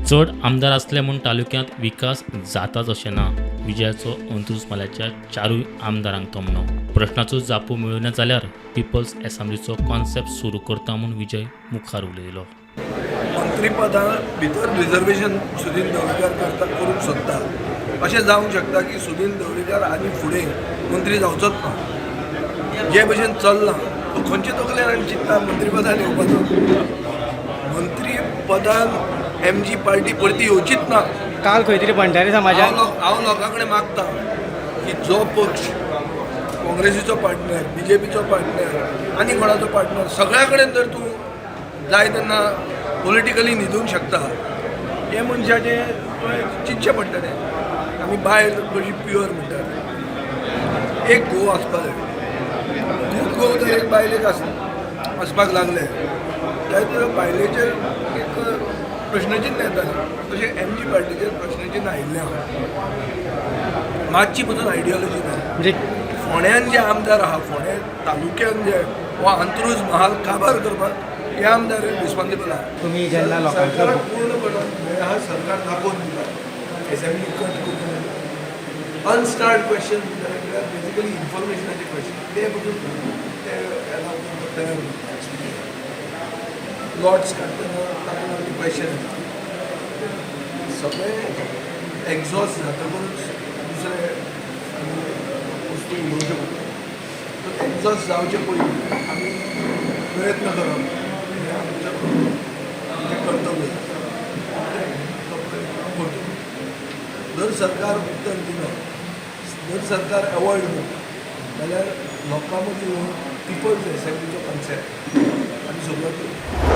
चड आमदार आसले म्हूण तालुक्यांत विकास जाताच अशें ना. विजयाचो अंत्रुज म्हालाच्या चारूय आमदारांक तोमणो. प्रश्नाचो जापो मेळना जाल्यार पिपल्स एसेंब्लीचो कॉन्सेप्ट सुरू करता म्हूण विजय मुखार उलयलो. मंत्रीपदा भितर रिजर्वेशन सुदिन ढवळीकर करता करूंक सोदता. अशें जावंक शकता की सुदिन ढवळीकर आनी फुडें मंत्री जावचोच ना. जे भशेन चल्लां, तो खंयचे तकलेन आनी चिंत्ता मंत्रीपदान येवपाचो? मंत्रीपदान एमजी पार्टी परती येवचीच ना. काल खंय तरी भंडारी समाजान हांव लोकां कडेन मागता की जो पक्ष काँग्रेसीचो पार्टनर, बीजेपीचो पार्टनर आनी कोणाचो पार्टनर, सगळ्या कडेन जर तूं जाय तेन्ना पॉलिटिकली न्हिदूंक शकता, हे मनशाचें तुवें चिंतचें पडटलें. आमी बायल कशी प्युअर म्हणटात, एक घोव आसपाक जाय. खूब घोव जर एक बायलेक आसपाक लागले जाल्यार बायलेचेर एक प्रश्नचिन्न येतालें. तशें एमजी पार्टीचेर प्रश्नचिन्न आयिल्लें आहा. मातशी पसून आयडियोलॉजी ना. म्हणजे फोंड्यान जे आमदार आहा, फोंडें तालुक्यान जे हो अंत्रुज महाल काबार करपाक हे आमदार रिस्पॉन्सिबल आहा. तुमी जेन्ना लोकांचो सरकाराक पूर्णपणान हे आहा, सरकार दाखोवन दिता एसेंब्ली कट करून अनस्टार्ड क्वेश्चन म्हळ्यार बेसिकली इन्फॉर्मेशनाचे क्वेश्चन, ते पसून ते एलाव करपाक तयार ना. लॉट्स काडटना तातूंत आमचे क्वेश्चन येता. सगळें एक्झॉस्ट जातकूच दुसरे आमी वस्तू उलोवच्यो पडटा. तर एक्झॉस्ट जावचे पयलीं आमी प्रयत्न करप हें आमचें कर्तव्य. तो प्रयत्न करतलो. जर सरकार उत्तर दिना, जर सरकार एवॉयड करता जाल्यार लोकां मदीं पिपल्स एसेंब्लीचो कॉन्सेप्ट आमी सुरवात करूं.